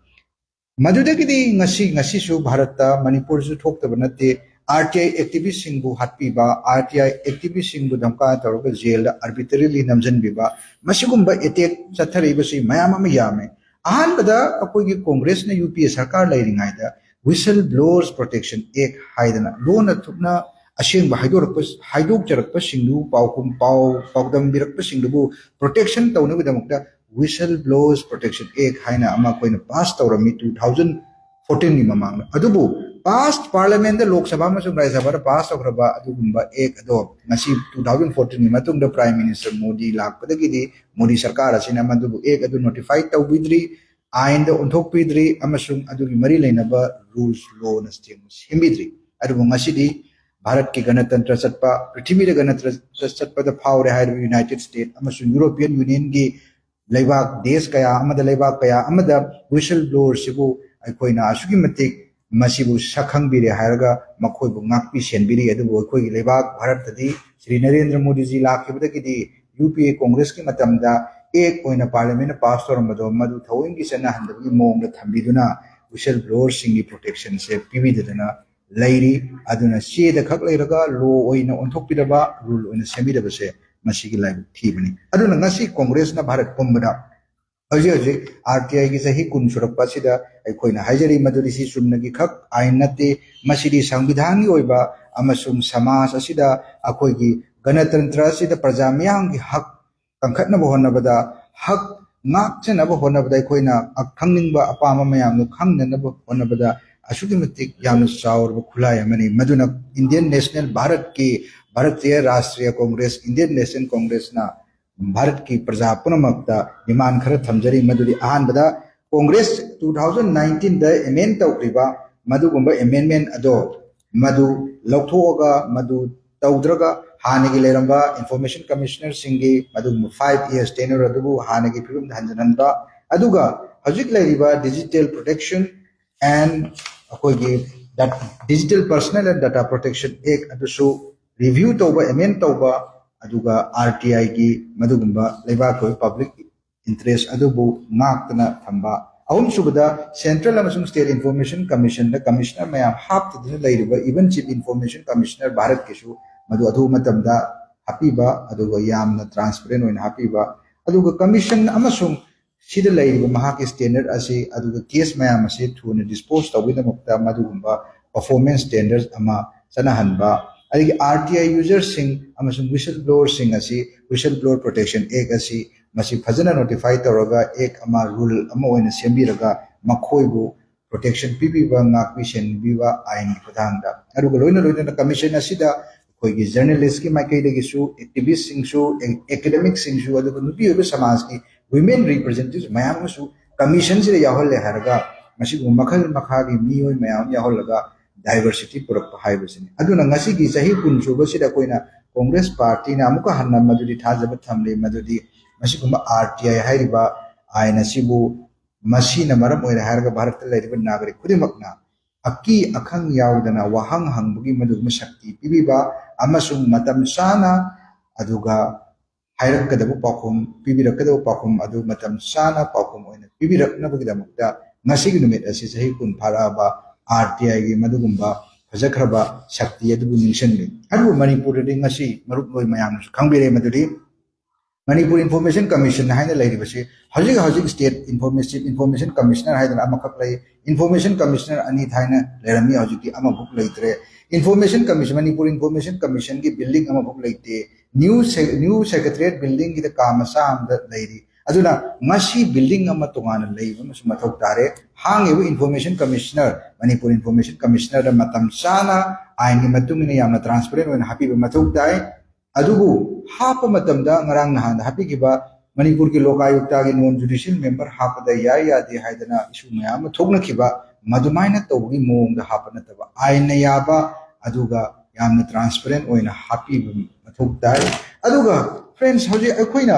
ꯃꯗꯨꯗꯒꯤꯗꯤ ꯉꯁꯤ, ꯉꯁꯤꯁꯨ ꯚꯥꯔꯠꯇ, ꯃꯅꯤꯄꯨꯔꯁꯨ ꯊꯣꯛꯇꯕ ꯅꯠꯇꯦ, ꯑꯥꯔ ꯇꯤ ꯑꯥꯏ ꯑꯦꯛꯇꯤꯚꯤꯁꯁꯤꯡꯕꯨ ꯍꯥꯠꯄꯤꯕ, ꯑꯥꯔ ꯇꯤ ꯑꯥꯏ ꯑꯦꯛꯇꯤꯚꯤꯁꯁꯤꯡꯕꯨ ꯙꯝꯀꯥ ꯇꯧꯔꯒ ꯖꯦꯜꯗ ꯑꯥꯔꯕꯤꯇ꯭ꯔꯦꯔꯤꯂꯤ ꯅꯝꯁꯤꯟꯕꯤꯕ, ꯃꯁꯤꯒꯨꯝꯕ ꯑꯦꯇꯦꯛ ꯆꯠꯊꯔꯛꯏꯕꯁꯤ ꯃꯌꯥꯝ ꯑꯃ ꯌꯥꯝꯃꯦ꯫ ꯑꯍꯥꯟꯕꯗ ꯑꯩꯈꯣꯏꯒꯤ ꯀꯣꯡꯒ꯭ꯔꯦꯁꯅ ꯌꯨ ꯄꯤ ꯑꯦ ꯁꯔꯀꯥꯔ ꯂꯩꯔꯤꯉꯩꯗ Whistle Blowers Protection Act ꯍꯥꯏꯗꯅ ꯂꯣꯟꯅ ꯊꯨꯞꯅ ꯑꯁꯦꯡꯕ ꯍꯥꯏꯗꯣꯔꯛꯄ ꯍꯥꯏꯗꯣꯛꯆꯔꯛꯄꯁꯤꯡꯗꯨ ꯄꯥꯎꯈꯨꯝ ꯄꯥꯎ ꯄꯥꯎꯗꯝꯕꯤꯔꯛꯄꯁꯤꯡꯗꯨꯕꯨ ꯄ꯭ꯔꯣꯇꯦꯛꯁꯟ ꯇꯧꯅꯕꯒꯤꯗꯃꯛꯇ Whistle Blowers Protection Act ꯍꯥꯏꯅ ꯑꯃ ꯑꯩꯈꯣꯏꯅ ꯄꯥꯁ ꯇꯧꯔꯝꯃꯤ ꯇꯨ ꯊꯥꯎꯖꯟ ꯐꯣꯔꯇꯤꯟꯒꯤ ꯃꯃꯥꯡꯗ꯫ ꯑꯗꯨꯕꯨ ꯄꯥꯁ ꯄꯥꯔꯂꯤꯌꯥꯃꯦꯟꯗ ꯂꯣꯛ ꯁꯚꯥ ꯑꯃꯁꯨꯡ ꯔꯥꯖ꯭ꯌ ꯁꯚꯥꯗ ꯄꯥꯁ ꯇꯧꯈ꯭ꯔꯕ ꯑꯗꯨꯒꯨꯝꯕ ꯑꯦꯛ ꯑꯗꯣ ꯉꯁꯤ ꯇꯨ ꯊꯥꯎꯖꯟ ꯐꯣꯔꯇꯤꯟꯒꯤ ꯃꯇꯨꯡꯗ ꯄ꯭ꯔꯥꯏꯝ ꯃꯤꯅꯤꯁꯇꯔ ꯃꯣꯗꯤ ꯂꯥꯛꯄꯗꯒꯤꯗꯤ ꯃꯣꯗꯤ ꯁꯔꯀꯥꯔ ꯑꯁꯤꯅ ꯃꯗꯨꯕꯨ ꯑꯦꯛ ꯑꯗꯨ ꯅꯣꯇꯤꯐꯥꯏ ꯇꯧꯕꯤꯗ꯭ꯔꯤ, ꯑꯥꯏꯟꯗ ꯑꯣꯟꯊꯣꯛꯄꯤꯗ꯭ꯔꯤ ꯑꯃꯁꯨꯡ ꯑꯗꯨꯒꯤ ꯃꯔꯤ ꯂꯩꯅꯕ ꯔꯨꯜꯁ ꯂꯣꯅꯆꯤꯡꯕ ꯁꯦꯝꯕꯤꯗ꯭ꯔꯤ꯫ ꯑꯗꯨꯕꯨ ꯉꯁꯤꯗꯤ ꯚꯥꯔꯠꯀꯤ ꯒꯅꯇꯟꯇ꯭ꯔ ꯆꯠꯄ, ꯄ꯭ꯔꯤꯊꯤꯕꯤꯗ ꯒꯅꯇꯟꯇ꯭ꯔ ꯆꯠꯄꯗ ꯐꯥꯎꯔꯦ ꯍꯥꯏꯔꯤꯕ ꯌꯨꯅꯥꯏꯇꯦꯗ ꯁ꯭ꯇꯦꯠ ꯑꯃꯁꯨꯡ ꯌꯨꯔꯣꯄꯤꯌꯟ ꯌꯨꯅꯤꯌꯟꯒꯤ ꯂꯩꯕꯥꯛ ꯗꯦꯁ ꯀꯌꯥ ꯑꯃꯗ, ꯂꯩꯕꯥꯛ ꯀꯌꯥ ꯑꯃꯗ ꯋꯤꯁꯜ ꯕ꯭ꯂꯣꯋꯔꯁꯤꯕꯨ ꯑꯩꯈꯣꯏꯅ ꯑꯁꯨꯛꯀꯤ ꯃꯇꯤꯛ ꯃꯁꯤꯕꯨ ꯁꯛ ꯈꯪꯕꯤꯔꯦ ꯍꯥꯏꯔꯒ ꯃꯈꯣꯏꯕꯨ ꯉꯥꯛꯄꯤ ꯁꯦꯟꯕꯤꯔꯤ꯫ ꯑꯗꯨꯕꯨ ꯑꯩꯈꯣꯏꯒꯤ ꯂꯩꯕꯥꯛ ꯚꯥꯔꯠꯇꯗꯤ ꯁ꯭ꯔꯤ ꯅꯔꯦꯟꯗ꯭ꯔ ꯃꯣꯗꯤꯖꯤ ꯂꯥꯛꯈꯤꯕꯗꯒꯤꯗꯤ ꯌꯨ ꯄꯤ ꯑꯦ ꯀꯣꯡꯒ꯭ꯔꯦꯁꯀꯤ ꯃꯇꯝꯗ ꯑꯦꯛ ꯑꯣꯏꯅ ꯄꯥꯔꯂꯤꯌꯥꯃꯦꯟꯅ ꯄꯥꯁ ꯇꯧꯔꯝꯕꯗꯣ ꯃꯗꯨ ꯊꯑꯣꯏꯒꯤ ꯆꯠꯅꯍꯟꯗꯕꯒꯤ ꯃꯑꯣꯡꯗ ꯊꯝꯕꯤꯗꯨꯅ ꯋꯤꯁꯜ ꯕ꯭ꯂꯣꯋꯔꯁꯤꯡꯒꯤ ꯄ꯭ꯔꯣꯇꯦꯛꯁꯟꯁꯦ ꯄꯤꯕꯤꯗꯗꯅ ꯂꯩꯔꯤ꯫ ꯑꯗꯨꯅ ꯆꯦꯗ ꯈꯛ ꯂꯩꯔꯒ ꯂꯣ ꯑꯣꯏꯅ ꯑꯣꯟꯊꯣꯛꯄꯤꯔꯕ, ꯔꯨꯜ ꯑꯣꯏꯅ ꯁꯦꯝꯕꯤꯔꯕꯁꯦ ꯃꯁꯤꯒꯤ ꯂꯥꯏꯕꯛ ꯊꯤꯕꯅꯤ꯫ ꯑꯗꯨꯅ ꯉꯁꯤ ꯀꯣꯡꯒ꯭ꯔꯦꯁꯅ ꯚꯥꯔꯠ ꯄꯨꯝꯕꯗ ꯍꯧꯖꯤꯛ ꯍꯧꯖꯤꯛ ꯑꯥꯔ ꯇꯤ ꯑꯥꯏꯒꯤ ꯆꯍꯤ ꯀꯨꯟ ꯁꯨꯔꯛꯄ ꯑꯁꯤꯗ ꯑꯩꯈꯣꯏꯅ ꯍꯥꯏꯖꯔꯤ ꯃꯗꯨꯗꯤ ꯁꯤ ꯆꯨꯝꯅꯒꯤ ꯈꯛ ꯑꯥꯏꯟ ꯅꯠꯇꯦ, ꯃꯁꯤꯗꯤ ꯁꯪꯕꯤꯙꯥꯟꯒꯤ ꯑꯣꯏꯕ ꯑꯃꯁꯨꯡ ꯁꯃꯥꯖ ꯑꯁꯤꯗ ꯑꯩꯈꯣꯏꯒꯤ ꯒꯅꯇꯟꯇ꯭ꯔ ꯑꯁꯤꯗ ꯄ꯭ꯔꯖꯥ ꯃꯤꯌꯥꯝꯒꯤ ꯍꯛ ꯀꯟꯈꯠꯅꯕ ꯍꯣꯠꯅꯕꯗ, ꯍꯛ ꯉꯥꯛꯆꯅꯕ ꯍꯣꯠꯅꯕꯗ, ꯑꯩꯈꯣꯏꯅ ꯈꯪꯅꯤꯡꯕ ꯑꯄꯥꯝꯕ ꯃꯌꯥꯝꯗꯨ ꯈꯪꯅꯅꯕ ꯍꯣꯠꯅꯕꯗ ꯑꯁꯨꯛꯀꯤ ꯃꯇꯤꯛ ꯌꯥꯝꯅ ꯆꯥꯎꯔꯕ ꯈꯨꯠꯂꯥꯏ ꯑꯃꯅꯤ꯫ ꯃꯗꯨꯅ ꯏꯟꯗꯤꯌꯟ ꯅꯦꯁꯅꯦꯜ ꯚꯥꯔꯠꯀꯤ, ꯚꯥꯔꯇꯤꯌ ꯔꯥꯁꯇ꯭ꯔꯤꯌ ꯀꯣꯡꯒ꯭ꯔꯦꯁ, ꯏꯟꯗꯤꯌꯟ ꯅꯦꯁꯅꯦꯜ ꯀꯣꯡꯒ꯭ꯔꯦꯁꯅ ꯚꯥꯔꯠꯀꯤ ꯄ꯭ꯔꯖꯥ ꯄꯨꯝꯅꯃꯛꯇ ꯗꯤꯃꯥꯟ ꯈꯔ ꯊꯝꯖꯔꯤ꯫ ꯃꯗꯨꯗꯤ ꯑꯍꯥꯟꯕꯗ ꯀꯣꯡꯒ꯭ꯔꯦꯁ ꯇꯨ ꯊꯥꯎꯖꯟ ꯅꯥꯏꯟꯇꯤꯟꯗ ꯑꯦꯃꯦꯟ ꯇꯧꯈ꯭ꯔꯤꯕ ꯃꯗꯨꯒꯨꯝꯕ ꯑꯦꯃꯦꯟꯃꯦꯟ ꯑꯗꯣ ꯃꯗꯨ ꯂꯧꯊꯣꯛꯑꯒ ꯃꯗꯨ ꯇꯧꯗ꯭ꯔꯒ ꯍꯥꯟꯅꯒꯤ ꯂꯩꯔꯝꯕ ꯏꯟꯐꯣꯔꯃꯦꯁꯟ ꯀꯃꯤꯁꯅꯔꯁꯤꯡꯒꯤ ꯃꯗꯨꯒꯨꯝꯕ ꯐꯥꯏꯚ ꯏꯌꯔꯁ ꯇꯦꯅꯔ ꯑꯗꯨꯕꯨ ꯍꯥꯟꯅꯒꯤ ꯐꯤꯕꯝꯗ ꯍꯟꯖꯤꯟꯍꯟꯕ, ꯑꯗꯨꯒ ꯍꯧꯖꯤꯛ ꯂꯩꯔꯤꯕ Digital Protection and ꯑꯩꯈꯣꯏꯒꯤ Digital Personal and Data Protection Act ꯑꯗꯨꯁꯨ ꯔꯤꯚ꯭ꯌꯨ ꯇꯧꯕ, ꯑꯦꯃꯦꯟ ꯇꯧꯕ, ꯑꯗꯨꯒ ꯑꯥꯔ ꯇꯤ ꯑꯥꯏꯒꯤ ꯃꯗꯨꯒꯨꯝꯕ ꯂꯩꯕꯥꯛꯀꯤ ꯑꯣꯏꯕ ꯄꯕ꯭ꯂꯤꯛ ꯏꯟꯇꯔꯦꯁ ꯑꯗꯨꯕꯨ ꯉꯥꯛꯇꯅ ꯊꯝꯕ꯫ ꯑꯍꯨꯝꯁꯨꯕꯗ, ꯁꯦꯟꯇ꯭ꯔꯦꯜ ꯑꯃꯁꯨꯡ ꯁ꯭ꯇꯦꯠ ꯏꯟꯐꯣꯔꯃꯦꯁꯟ ꯀꯃꯤꯁꯟꯗ ꯀꯃꯤꯁꯅꯔ ꯃꯌꯥꯝ ꯍꯥꯞꯇꯗꯨꯅ ꯂꯩꯔꯤꯕ, ꯏꯚꯟ ꯆꯤꯐ ꯏꯟꯐꯣꯔꯃꯦꯁꯟ ꯀꯃꯤꯁꯅꯔ ꯚꯥꯔꯠꯀꯤꯁꯨ ꯃꯗꯨ ꯑꯊꯨꯕ ꯃꯇꯝꯗ ꯍꯥꯞꯄꯤꯕ, ꯑꯗꯨꯒ ꯌꯥꯝꯅ ꯇ꯭ꯔꯥꯟꯁꯄꯔꯦꯟ ꯑꯣꯏꯅ ꯍꯥꯞꯄꯤꯕ, ꯑꯗꯨꯒ ꯀꯃꯤꯁꯟ ꯑꯃꯁꯨꯡ ꯁꯤꯗ ꯂꯩꯔꯤꯕ ꯃꯍꯥꯛꯀꯤ ꯁ꯭ꯇꯦꯟꯗꯔꯗ ꯑꯁꯤ, ꯑꯗꯨꯒ ꯀꯦꯁ ꯃꯌꯥꯝ ꯑꯁꯤ ꯊꯨꯅ ꯗꯤꯁꯄꯣꯖ ꯇꯧꯕꯒꯤꯗꯃꯛꯇ ꯃꯗꯨꯒꯨꯝꯕ ꯄꯔꯐꯣꯔꯃꯦꯟꯁ ꯁ꯭ꯇꯦꯟꯗꯔꯗ ꯑꯃ ꯆꯠꯅꯍꯟꯕ, ꯑꯗꯒꯤ ꯑꯥꯔ ꯇꯤ ꯑꯥꯏ ꯌꯨꯖꯔꯁꯤꯡ ꯑꯃꯁꯨꯡ ꯋꯤꯁꯜ ꯕ꯭ꯂꯣꯋꯔꯁꯤꯡ ꯑꯁꯤ ꯋꯤꯁꯜ ꯕ꯭ꯂꯣꯋꯔ ꯄ꯭ꯔꯣꯇꯦꯛꯁꯟ ꯑꯦꯛ ꯑꯁꯤ ꯃꯁꯤ ꯐꯖꯅ ꯅꯣꯇꯤꯐꯥꯏ ꯇꯧꯔꯒ ꯑꯦꯛ ꯑꯃ, ꯔꯨꯜ ꯑꯃ ꯑꯣꯏꯅ ꯁꯦꯝꯕꯤꯔꯒ ꯃꯈꯣꯏꯕꯨ ꯄ꯭ꯔꯣꯇꯦꯛꯁꯟ ꯄꯤꯕꯤꯕ, ꯉꯥꯛꯄꯤ ꯁꯦꯟꯕꯤꯕ ꯑꯥꯏꯟꯒꯤ ꯈꯨꯠꯊꯥꯡꯗ꯫ ꯑꯗꯨꯒ ꯂꯣꯏꯅ ꯂꯣꯏꯅꯅ ꯀꯃꯤꯁꯟ ꯑꯁꯤꯗ ꯑꯩꯈꯣꯏꯒꯤ ꯖꯔꯅꯦꯂꯤꯁ꯭ꯠꯀꯤ ꯃꯥꯏꯀꯩꯗꯒꯤꯁꯨ, ꯑꯦꯛꯇꯤꯚꯤꯁ꯭ꯠꯁꯤꯡꯁꯨ, ꯑꯦ-, ꯑꯦꯀꯥꯗꯦꯃꯤꯛꯁꯤꯡꯁꯨ, ꯑꯗꯨꯒ ꯅꯨꯄꯤ ꯑꯣꯏꯕ ꯁꯃꯥꯖꯀꯤ ꯋꯤꯃꯦꯟ ꯔꯤꯄ꯭ꯔꯖꯦꯟꯇꯦꯇꯤꯚ ꯃꯌꯥꯝ ꯑꯃꯁꯨ ꯀꯃꯤꯁꯟꯁꯤꯗ ꯌꯥꯎꯍꯜꯂꯦ ꯍꯥꯏꯔꯒ ꯃꯁꯤꯒꯨꯝꯕ ꯃꯈꯜ ꯃꯈꯥꯒꯤ ꯃꯤꯑꯣꯏ ꯃꯌꯥꯝ ꯑꯃ ꯌꯥꯎꯍꯜꯂꯒ ꯗꯥꯏꯚꯔꯁꯤꯇꯤ ꯄꯨꯔꯛꯄ ꯍꯥꯏꯕꯁꯤꯅꯤ꯫ ꯑꯗꯨꯅ ꯉꯁꯤꯒꯤ ꯆꯍꯤ ꯀꯨꯟ ꯁꯨꯕꯁꯤꯗ ꯑꯩꯈꯣꯏꯅ ꯀꯣꯡꯒ꯭ꯔꯦꯁ ꯄꯥꯔꯇꯤꯅ ꯑꯃꯨꯛꯀ ꯍꯟꯅ ꯃꯗꯨꯗꯤ ꯊꯥꯖꯕ ꯊꯝꯂꯤ, ꯃꯗꯨꯗꯤ ꯃꯁꯤꯒꯨꯝꯕ ꯑꯥꯔ ꯇꯤ ꯑꯥꯏ ꯍꯥꯏꯔꯤꯕ ꯑꯥꯏꯟ ꯑꯁꯤꯕꯨ ꯃꯁꯤꯅ ꯃꯔꯝ ꯑꯣꯏꯔꯦ ꯍꯥꯏꯔꯒ ꯚꯥꯔꯠꯇ ꯂꯩꯔꯤꯕ ꯅꯥꯒꯔꯤꯛ ꯈꯨꯗꯤꯡꯃꯛꯅ ꯑꯀꯤ ꯑꯈꯪ ꯌꯥꯎꯗꯅ ꯋꯥꯍꯪ ꯍꯪꯕꯒꯤ ꯃꯗꯨꯒꯨꯝꯕ ꯁꯛꯇꯤ ꯄꯤꯕꯤꯕ ꯑꯃꯁꯨꯡ ꯃꯇꯝ ꯆꯥꯅ ꯑꯗꯨꯒ ꯍꯥꯏꯔꯛꯀꯗꯕ ꯄꯥꯎꯈꯨꯝ, ꯄꯤꯕꯤꯔꯛꯀꯗꯕ ꯄꯥꯎꯈꯨꯝ ꯑꯗꯨ ꯃꯇꯝ ꯆꯥꯅ ꯄꯥꯎꯈꯨꯝ ꯑꯣꯏꯅ ꯄꯤꯕꯤꯔꯛꯅꯕꯒꯤꯗꯃꯛꯇ ꯉꯁꯤꯒꯤ ꯅꯨꯃꯤꯠ ꯑꯁꯤ ꯆꯍꯤ ꯀꯨꯟ ꯐꯥꯔꯛꯑꯕ ꯑꯥꯔ ꯇꯤ ꯑꯥꯏꯒꯤ ꯃꯗꯨꯒꯨꯝꯕ ꯐꯖꯈ꯭ꯔꯕ ꯁꯛꯇꯤ ꯑꯗꯨꯕꯨ ꯅꯤꯡꯁꯤꯡꯂꯤ꯫ ꯑꯗꯨꯕꯨ ꯃꯅꯤꯄꯨꯔꯗꯗꯤ ꯉꯁꯤ ꯃꯔꯨꯞ ꯂꯣꯏ ꯃꯌꯥꯝꯅꯁꯨ ꯈꯪꯕꯤꯔꯦ ꯃꯗꯨꯗꯤ ꯃꯅꯤꯄꯨꯔ ꯏꯟꯐꯣꯔꯃꯦꯁꯟ ꯀꯃꯤꯁꯟ ꯍꯥꯏꯅ ꯂꯩꯔꯤꯕꯁꯤ ꯍꯧꯖꯤꯛ ꯍꯧꯖꯤꯛ ꯁ꯭ꯇꯦꯠ ꯏꯟꯐꯣꯔꯃꯦꯁꯟ, ꯏꯟꯐꯣꯔꯃꯦꯁꯟ ꯀꯃꯤꯁꯅꯔ ꯍꯥꯏꯗꯅ ꯑꯃꯈꯛ ꯂꯩ꯫ ꯏꯟꯐꯣꯔꯃꯦꯁꯟ ꯀꯃꯤꯁꯅꯔ ꯑꯅꯤ ꯊꯥꯏꯅ ꯂꯩꯔꯝꯃꯤ, ꯍꯧꯖꯤꯛꯇꯤ ꯑꯃꯐꯥꯎ ꯂꯩꯇ꯭ꯔꯦ꯫ ꯏꯟꯐꯣꯔꯃꯦꯁꯟ ꯀꯃꯤꯁꯟ, ꯃꯅꯤꯄꯨꯔ ꯏꯟꯐꯣꯔꯃꯦꯁꯟ ꯀꯃꯤꯁꯟꯒꯤ ꯕꯤꯜꯗꯤꯡ ꯑꯃꯐꯥꯎ ꯂꯩꯇꯦ꯫ ꯅ꯭ꯌꯨ ꯁꯦ-, ꯅ꯭ꯌꯨ ꯁꯦꯀ꯭ꯔꯦꯇꯔꯤꯌꯦꯠ ꯕꯤꯜꯗꯤꯡꯒꯤꯗ ꯀꯥ ꯃꯆꯥ ꯑꯃꯗ ꯂꯩꯔꯤ꯫ ꯑꯗꯨꯅ ꯉꯁꯤ ꯕꯤꯜꯗꯤꯡ ꯑꯃ ꯇꯣꯉꯥꯟꯅ ꯂꯩꯕ ꯑꯃꯁꯨ ꯃꯊꯧ ꯇꯥꯔꯦ꯫ ꯍꯥꯡꯉꯤꯕ ꯏꯟꯐꯣꯔꯃꯦꯁꯟ ꯀꯃꯤꯁꯅꯔ, ꯃꯅꯤꯄꯨꯔ ꯏꯟꯐꯣꯔꯃꯦꯁꯟ ꯀꯃꯤꯁꯅꯔꯗ ꯃꯇꯝ ꯆꯥꯅ ꯑꯥꯏꯟꯒꯤ ꯃꯇꯨꯡ ꯏꯟꯅ ꯌꯥꯝꯅ ꯇ꯭ꯔꯥꯟꯁꯄꯦꯔꯦꯟ ꯑꯣꯏꯅ ꯍꯥꯞꯄꯤꯕ ꯃꯊꯧ ꯇꯥꯏ꯫ ꯑꯗꯨꯕꯨ ꯍꯥꯞꯄ ꯃꯇꯝꯗ ꯉꯔꯥꯡ ꯅꯍꯥꯟꯗ ꯍꯥꯞꯄꯤꯈꯤꯕ ꯃꯅꯤꯄꯨꯔꯒꯤ ꯂꯣꯀꯥꯌꯨꯛꯇꯒꯤ ꯅꯣꯟ ꯖꯨꯗꯤꯁꯤꯌꯦꯜ ꯃꯦꯝꯕꯔ ꯍꯥꯞꯄꯗ ꯌꯥꯏ ꯌꯥꯗꯦ ꯍꯥꯏꯗꯅ ꯏꯁꯨ ꯃꯌꯥꯝ ꯑꯃ ꯊꯣꯛꯅꯈꯤꯕ, ꯃꯗꯨꯃꯥꯏꯅ ꯇꯧꯕꯒꯤ ꯃꯑꯣꯡꯗ ꯍꯥꯞꯄ ꯅꯠꯇꯕ, ꯑꯥꯏꯟꯅ ꯌꯥꯕ ꯑꯗꯨꯒ ꯌꯥꯝꯅ ꯇ꯭ꯔꯥꯟꯁꯄꯦꯔꯦꯟ ꯑꯣꯏꯅ ꯍꯥꯞꯄꯤꯕ ꯃꯊꯧ ꯇꯥꯏ꯫ ꯑꯗꯨꯒ ꯐ꯭ꯔꯦꯟꯁ, ꯍꯧꯖꯤꯛ ꯑꯩꯈꯣꯏꯅ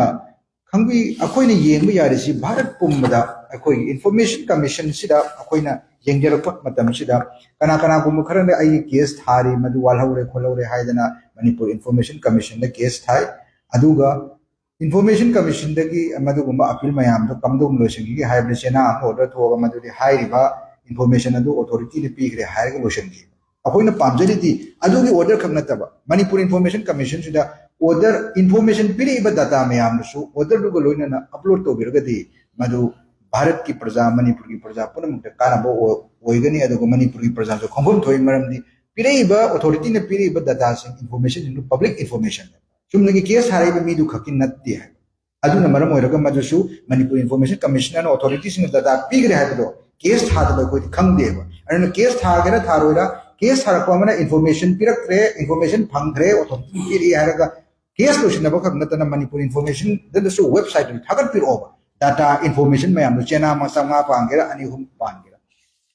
ꯈꯪꯕꯤ-, ꯑꯩꯈꯣꯏꯅ ꯌꯦꯡꯕ ꯌꯥꯔꯤꯁꯤ ꯚꯥꯔꯠ ꯄꯨꯝꯕꯗ ꯑꯩꯈꯣꯏꯒꯤ ꯏꯟꯐꯣꯔꯃꯦꯁꯟ ꯀꯃꯤꯁꯟꯁꯤꯗ ꯑꯩꯈꯣꯏꯅ ꯌꯦꯡꯖꯔꯛꯄ ꯃꯇꯝꯁꯤꯗ ꯀꯅꯥ ꯀꯅꯥꯒꯨꯝꯕ ꯈꯔꯅ ꯑꯩꯒꯤ ꯀꯦꯁ ꯊꯥꯔꯤ, ꯃꯗꯨ ꯋꯥꯜꯍꯧꯔꯦ ꯈꯣꯠꯍꯧꯔꯦ ꯍꯥꯏꯗꯅ ꯃꯅꯤꯄꯨꯔ ꯏꯟꯐꯣꯔꯃꯦꯁꯟ ꯀꯃꯤꯁꯟꯗ ꯀꯦꯁ ꯊꯥꯏ꯫ ꯑꯗꯨꯒ ꯏꯟꯐꯣꯔꯃꯦꯁꯟ ꯀꯃꯤꯁꯟꯗꯒꯤ ꯃꯗꯨꯒꯨꯝꯕ ꯑꯄꯤꯜ ꯃꯌꯥꯝꯗꯣ ꯀꯝꯗꯧꯅ ꯂꯣꯏꯁꯤꯟꯈꯤꯒꯦ ꯍꯥꯏꯕꯗꯤ ꯆꯦꯅꯥ ꯑꯃ ꯑꯣꯔꯗꯔ ꯊꯣꯛꯑꯒ ꯃꯗꯨꯗꯤ ꯍꯥꯏꯔꯤꯕ ꯏꯟꯐꯣꯔꯃꯦꯁꯟ ꯑꯗꯨ ꯑꯣꯊꯣꯔꯤꯇꯤꯗ ꯄꯤꯈ꯭ꯔꯦ ꯍꯥꯏꯔꯒ ꯂꯣꯏꯁꯤꯟꯈꯤ꯫ ꯑꯩꯈꯣꯏꯅ ꯄꯥꯝꯖꯔꯤꯗꯤ ꯑꯗꯨꯒꯤ ꯑꯣꯔꯗꯔ ꯈꯛ ꯅꯠꯇꯕ ꯃꯅꯤꯄꯨꯔ ꯏꯟꯐꯣꯔꯃꯦꯁꯟ ꯀꯃꯤꯁꯟꯁꯤꯗ ꯑꯣꯔꯗꯔ, ꯏꯟꯐꯣꯔꯃꯦꯁꯟ ꯄꯤꯔꯛꯏꯕ ꯗꯥꯇꯥ ꯃꯌꯥꯝꯗꯨꯁꯨ ꯑꯣꯔꯗꯔꯗꯨꯒ ꯂꯣꯏꯅꯅ ꯑꯞꯂꯣꯗ ꯇꯧꯕꯤꯔꯒꯗꯤ ꯃꯗꯨ ꯚꯥꯔꯠꯀꯤ ꯄ꯭ꯔꯖꯥ, ꯃꯅꯤꯄꯨꯔꯒꯤ ꯄ꯭ꯔꯖꯥ ꯄꯨꯝꯅꯃꯛꯇ ꯀꯥꯟꯅꯕ ꯑꯣꯏ-, ꯑꯣꯏꯒꯅꯤ꯫ ꯑꯗꯨꯒ ꯃꯅꯤꯄꯨꯔꯒꯤ ꯄ꯭ꯔꯖꯥꯁꯨ ꯈꯪꯐꯝ ꯊꯣꯛꯏ, ꯃꯔꯝꯗꯤ ꯄꯤꯔꯛꯏꯕ ꯑꯣꯊꯣꯔꯤꯇꯤꯅ ꯄꯤꯔꯛꯏꯕ ꯗꯇꯥꯁꯤꯡ, ꯏꯟꯐꯣꯔꯃꯦꯁꯟꯁꯤꯡꯗꯨ ꯄꯕ꯭ꯂꯤꯛ ꯏꯟꯐꯣꯔꯃꯦꯁꯟ꯫ ꯆꯨꯝꯅꯒꯤ ꯀꯦꯁ ꯊꯥꯔꯛꯏꯕ ꯃꯤꯗꯨ ꯈꯛꯀꯤ ꯅꯠꯇꯦ ꯍꯥꯏꯕ꯫ ꯑꯗꯨꯅ ꯃꯔꯝ ꯑꯣꯏꯔꯒ ꯃꯗꯨꯁꯨ ꯃꯅꯤꯄꯨꯔ ꯏꯟꯐꯣꯔꯃꯦꯁꯟ ꯀꯃꯤꯁꯅꯔꯅ ꯑꯣꯊꯣꯔꯤꯇꯤꯁꯤꯡꯅ ꯗꯇꯥ ꯄꯤꯈ꯭ꯔꯦ ꯍꯥꯏꯕꯗꯣ ꯀꯦꯁ ꯊꯥꯗꯕ ꯑꯩꯈꯣꯏꯗꯤ ꯈꯪꯗꯦꯕ꯫ ꯑꯗꯨꯅ ꯀꯦꯁ ꯊꯥꯒꯦꯔꯥ ꯊꯥꯔꯣꯏꯔꯥ, ꯀꯦꯁ ꯊꯥꯔꯛꯄ ꯑꯃꯅ ꯏꯟꯐꯣꯔꯃꯦꯁꯟ ꯄꯤꯔꯛꯇ꯭ꯔꯦ, ꯏꯟꯐꯣꯔꯃꯦꯁꯟ ꯐꯪꯈ꯭ꯔꯦ, ꯑꯣꯊꯣꯔꯤꯇꯤꯅ ꯄꯤꯔꯛꯑꯦ ꯍꯥꯏꯔꯒ ꯀꯦꯁ ꯂꯣꯏꯁꯤꯟꯅꯕ ꯈꯛ ꯅꯠꯇꯅ ꯃꯅꯤꯄꯨꯔ ꯏꯟꯐꯣꯔꯃꯦꯁꯟꯗꯁꯨ ꯋꯦꯕꯁꯥꯏꯠꯇ ꯊꯥꯒꯠꯄꯤꯔꯛꯑꯣꯕ꯫ ꯗꯇꯥ ꯏꯟꯐꯣꯔꯃꯦꯁꯟ ꯃꯌꯥꯝꯗꯣ ꯆꯦꯅꯥ ꯆꯥꯝꯃꯉꯥ ꯄꯥꯟꯒꯦꯔꯥ, ꯑꯅꯤ ꯑꯍꯨꯝ ꯄꯥꯟꯒꯦꯔꯥ꯫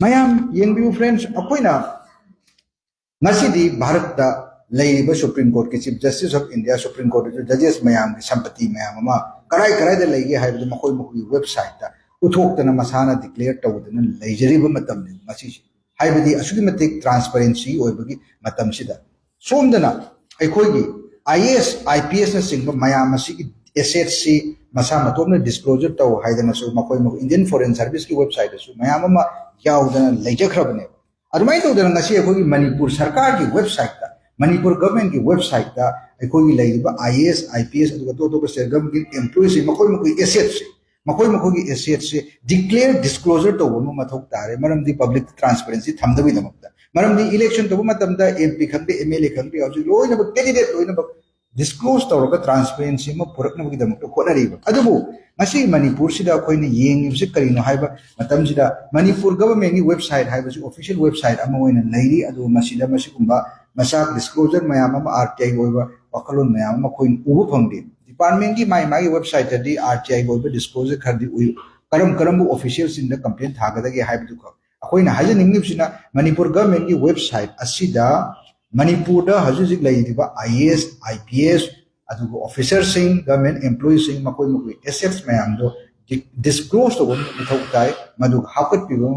ꯃꯌꯥꯝ ꯌꯦꯡꯕꯤꯌꯨ ꯐ꯭ꯔꯦꯟꯁ, ꯑꯩꯈꯣꯏꯅ ꯉꯁꯤꯗꯤ ꯚꯥꯔꯠꯇ ꯂꯩꯔꯤꯕ ꯁꯨꯄ꯭ꯔꯤꯝ ꯀꯣꯔꯠꯀꯤ chief justice of India, supreme ꯀꯣꯔꯠꯇꯁꯨ ꯖꯖꯦꯁ ꯃꯌꯥꯝꯒꯤ ꯁꯝꯄꯇꯤ ꯃꯌꯥꯝ ꯑꯃ ꯀꯔꯥꯏ ꯀꯔꯥꯏꯗ ꯂꯩꯒꯦ ꯍꯥꯏꯕꯗꯨ ꯃꯈꯣꯏ ꯃꯈꯣꯏꯒꯤ ꯋꯦꯕꯁꯥꯏꯠꯇ ꯎꯠꯊꯣꯛꯇꯅ ꯃꯁꯥꯅ ꯗꯤꯀ꯭ꯂꯦꯌꯔ ꯇꯧꯗꯅ ꯂꯩꯖꯔꯤꯕ ꯃꯇꯝꯅꯤ ꯉꯁꯤꯁꯦ꯫ ꯍꯥꯏꯕꯗꯤ ꯑꯁꯨꯛꯀꯤ ꯃꯇꯤꯛ ꯇ꯭ꯔꯥꯟꯁꯄꯔꯦꯟꯁꯤ ꯑꯣꯏꯕꯒꯤ ꯃꯇꯝꯁꯤꯗ ꯁꯣꯝꯗꯅ ꯑꯩꯈꯣꯏꯒꯤ I A S, I P ꯑꯦꯁꯅꯆꯤꯡꯕ ꯃꯌꯥꯝ ꯑꯁꯤꯒꯤ ꯑꯦꯁꯦꯠꯁꯤ ꯃꯁꯥ ꯃꯇꯣꯝꯅ ꯗꯤꯁꯀ꯭ꯂꯣꯖꯔ ꯇꯧ ꯍꯥꯏꯗꯅꯁꯨ ꯃꯈꯣꯏ ꯃꯈꯣꯏ ꯏꯟꯗꯤꯌꯟ ꯐꯣꯔꯦꯟ ꯁꯥꯔꯚꯤꯁꯀꯤ ꯋꯦꯕꯁꯥꯏꯠꯇꯁꯨ ꯃꯌꯥꯝ ꯑꯃ ꯌꯥꯎꯗꯅ ꯂꯩꯖꯈ꯭ꯔꯕꯅꯦꯕ꯫ ꯑꯗꯨꯃꯥꯏꯅ ꯇꯧꯗꯅ ꯉꯁꯤ ꯑꯩꯈꯣꯏꯒꯤ ꯃꯅꯤꯄꯨꯔ ꯁꯔꯀꯥꯔꯒꯤ ꯋꯦꯕꯁꯥꯏꯠꯇ, ꯃꯅꯤꯄꯨꯔ ꯒꯚꯔꯟꯃꯦꯟꯠꯀꯤ ꯋꯦꯕꯁꯥꯏꯠꯇ ꯑꯩꯈꯣꯏꯒꯤ ꯂꯩꯔꯤꯕ I A S, I P S, ꯑꯗꯨꯒ ꯑꯇꯣꯞ ꯑꯇꯣꯞꯄ ꯁ꯭ꯇꯦꯠ ꯒꯚꯔꯟꯃꯦꯟꯠꯀꯤ ꯑꯦꯝꯄ꯭ꯂꯣꯌꯤꯁꯤꯡ ꯃꯈꯣꯏ ꯃꯈꯣꯏꯒꯤ ꯑꯦꯁꯦꯠꯁꯦ, ꯃꯈꯣꯏ ꯃꯈꯣꯏꯒꯤ ꯑꯦꯁꯦꯠꯁꯦ ꯗꯤꯀ꯭ꯂꯦꯌꯔ ꯗꯤꯁꯀ꯭ꯂꯣꯖꯔ ꯇꯧꯕ ꯑꯃ ꯃꯊꯧ ꯇꯥꯔꯦ꯫ ꯃꯔꯝꯗꯤ ꯄꯕ꯭ꯂꯤꯛꯇ ꯇ꯭ꯔꯥꯟꯁꯄꯔꯦꯟꯁꯤ ꯊꯝꯗꯕꯒꯤꯗꯃꯛꯇ꯫ ꯃꯔꯝꯗꯤ ꯏꯂꯦꯛꯁꯟ ꯇꯧꯕ ꯃꯇꯝꯗ ꯑꯦꯝ ꯄꯤ ꯈꯪꯗꯦ, ꯑꯦꯝ ꯑꯦꯜ ꯑꯦ ꯈꯪꯗꯦ, ꯍꯧꯖꯤꯛ ꯂꯣꯏꯅꯃꯛ ꯀꯦꯟꯗꯤꯗꯦꯠ ꯂꯣꯏꯅꯃꯛ ꯗꯤꯁꯀ꯭ꯂꯣꯖ ꯇꯧꯔꯒ ꯇ꯭ꯔꯥꯟꯁꯄꯔꯦꯟꯁꯤ ꯑꯃ ꯄꯨꯔꯛꯅꯕꯒꯤꯗꯃꯛꯇ ꯍꯣꯠꯅꯔꯤꯕ꯫ ꯑꯗꯨꯕꯨ ꯉꯁꯤ ꯃꯅꯤꯄꯨꯔꯁꯤꯗ ꯑꯩꯈꯣꯏꯅ ꯌꯦꯡꯉꯤꯕꯁꯤ ꯀꯔꯤꯅꯣ ꯍꯥꯏꯕ ꯃꯇꯝꯁꯤꯗ ꯃꯅꯤꯄꯨꯔ ꯒꯚꯔꯟꯃꯦꯟꯠꯀꯤ ꯋꯦꯕꯁꯥꯏꯠ ꯍꯥꯏꯕꯁꯤ ꯑꯣꯐꯤꯁꯤꯌꯦꯜ ꯋꯦꯕꯁꯥꯏꯠ ꯑꯃ ꯑꯣꯏꯅ ꯂꯩꯔꯤ꯫ ꯑꯗꯨꯒ ꯃꯁꯤꯗ ꯃꯁꯤꯒꯨꯝꯕ ꯃꯆꯥꯛ ꯗꯤꯁꯀ꯭ꯂꯣꯖꯔ ꯃꯌꯥꯝ ꯑꯃ, ꯑꯥꯔ ꯇꯤ ꯑꯥꯏꯒꯤ ꯑꯣꯏꯕ ꯋꯥꯈꯜꯂꯣꯟ ꯃꯌꯥꯝ ꯑꯃ ꯑꯩꯈꯣꯏꯅ ꯎꯕ ꯐꯪꯗꯦ꯫ ꯗꯤꯄꯥꯔꯠꯃꯦꯟꯠꯀꯤ ꯃꯥꯒꯤ ꯃꯥꯒꯤ ꯋꯦꯕꯁꯥꯏꯠꯇꯗꯤ ꯑꯥꯔ ꯇꯤ ꯑꯥꯏꯒꯤ ꯑꯣꯏꯕ ꯗꯤꯁꯀ꯭ꯂꯣꯖꯔ ꯈꯔꯗꯤ ꯎꯏ꯫ ꯀꯔꯝ ꯀꯔꯝꯕ ꯑꯣꯐꯤꯁꯤꯌꯦꯜꯁꯤꯡꯗ ꯀꯝꯄ꯭ꯂꯦꯟ ꯊꯥꯒꯗꯒꯦ ꯍꯥꯏꯕꯗꯨꯈꯛ꯫ ꯑꯩꯈꯣꯏꯅ ꯍꯥꯏꯖꯅꯤꯡꯂꯤꯕꯁꯤꯅ ꯃꯅꯤꯄꯨꯔ ꯒꯚꯔꯟꯃꯦꯟꯠꯀꯤ ꯋꯦꯕꯁꯥꯏꯠ ꯑꯁꯤꯗ ꯃꯅꯤꯄꯨꯔꯗ ꯍꯧꯖꯤꯛ ꯍꯧꯖꯤꯛ ꯂꯩꯔꯤꯕ I A S, I P S, ꯑꯗꯨꯒ ꯑꯣꯐꯤꯁꯔꯁꯤꯡ, ꯒꯚꯔꯟꯃꯦꯟꯠ ꯑꯦꯝꯄ꯭ꯂꯣꯌꯤꯁꯤꯡ, ꯃꯈꯣꯏ ꯃꯈꯣꯏꯒꯤ ꯑꯦꯁꯦꯠꯁ ꯃꯌꯥꯝꯗꯣ ꯗꯤ-, ꯗꯤꯁꯀ꯭ꯂꯣꯖ ꯇꯧꯕ ꯃꯊꯧ ꯇꯥꯏ, ꯃꯗꯨꯒ ꯍꯥꯞꯀꯠꯄꯤꯕ